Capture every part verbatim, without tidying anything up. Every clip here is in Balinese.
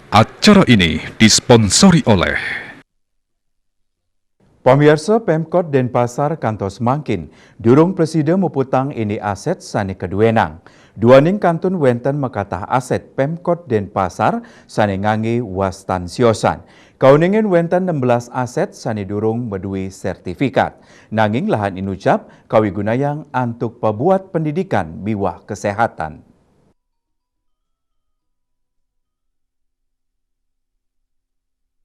Acara ini disponsori oleh Pamiarsa, Pemkot Denpasar kantos mangkin durung prasida muputang indik aset sane kaduenang. Duaning kantun wenten makatah aset Pemkot Denpasar sane ngangge wastan siosan. Kauningin wenten enam belas aset sane durung madue sertifikat. Nanging lahan inucap kawigunayang antuk pabuat pendidikan miwah kesehatan.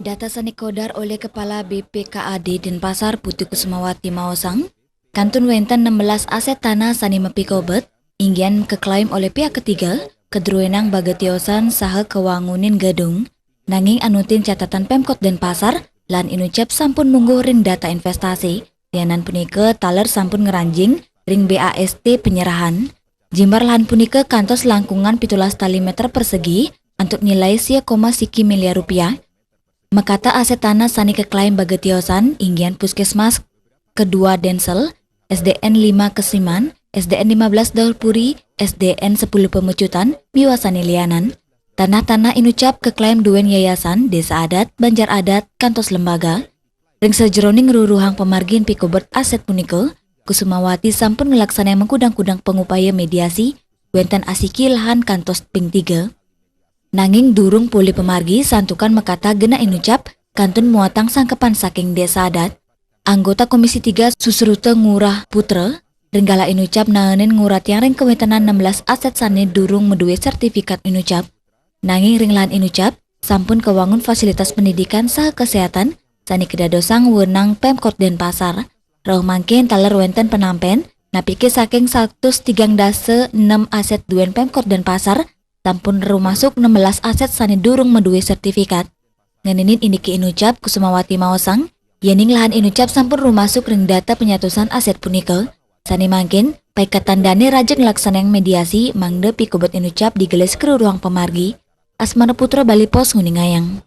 Data sane kaudar olih Kepala B P K A D Denpasar Putu Kusumawati maosang, kantun wenten enam belas aset tanah sane mapikobet, inggian kaklaim olih pihak ketiga, kaduenang baga tiosan saha kawangunin gedung. Nanging anutin catatan Pemkot Denpasar, lahan inucap sampun mungguh ring data investasi, lianan punika taler sampun ngranjing ring B A S T penyerahan. Jimbar lahan punika kantos langkungan pitulas tali meter persegi antuk nilai sia koma siki miliar rupiah. Makatah aset tanah sane kaklaim baga tiosan inggian Puskesmas kedua Densel, S D N lima Kesiman, S D N lima belas Daurpuri, S D N sepuluh Pemecutan, miwah sane lianan. Tanah-tanah inucap kaklaim duen yayasan, desa adat, banjar adat, kantos lembaga. Ring sajeroning ruruhang pamargin pikobet aset punika, Kusumawati sampun nglaksanayang makudang-kudang pangupaya mediasi wenten asiki lahan kantos ping tiga. Nanging durung polih pamargi santukan makatah genah inucap kantun muatang sangkepan saking desa adat. Anggota Komisi tiga Susruta Ngurah Putra ring galah inucap naenin nguratiang ring kawentenan enam belas aset sane durung madue sertifikat inucap. Nanging ring lahan inucap, sampun kawangun fasilitas pendidikan saha kesehatan sane kadadosang wenang Pemkot Denpasar. Rauh mangkin taler wenten panampen, napike saking satus tigang dasa enem aset duen Pemkot Denpasar, sampun rumasuk enam belas aset sane durung madue sertifikat. Ngeninin indike inucap Kusumawati maosang, yening lahan inucap sampun rumasuk ring data penyatusan aset punika. Sane mangkin, paiketan dane raja nglaksanayang mediasi mangda pikobet inucap digelis ka ruruhang pamargi. Asmana Putra, Bali Post, nguningayang.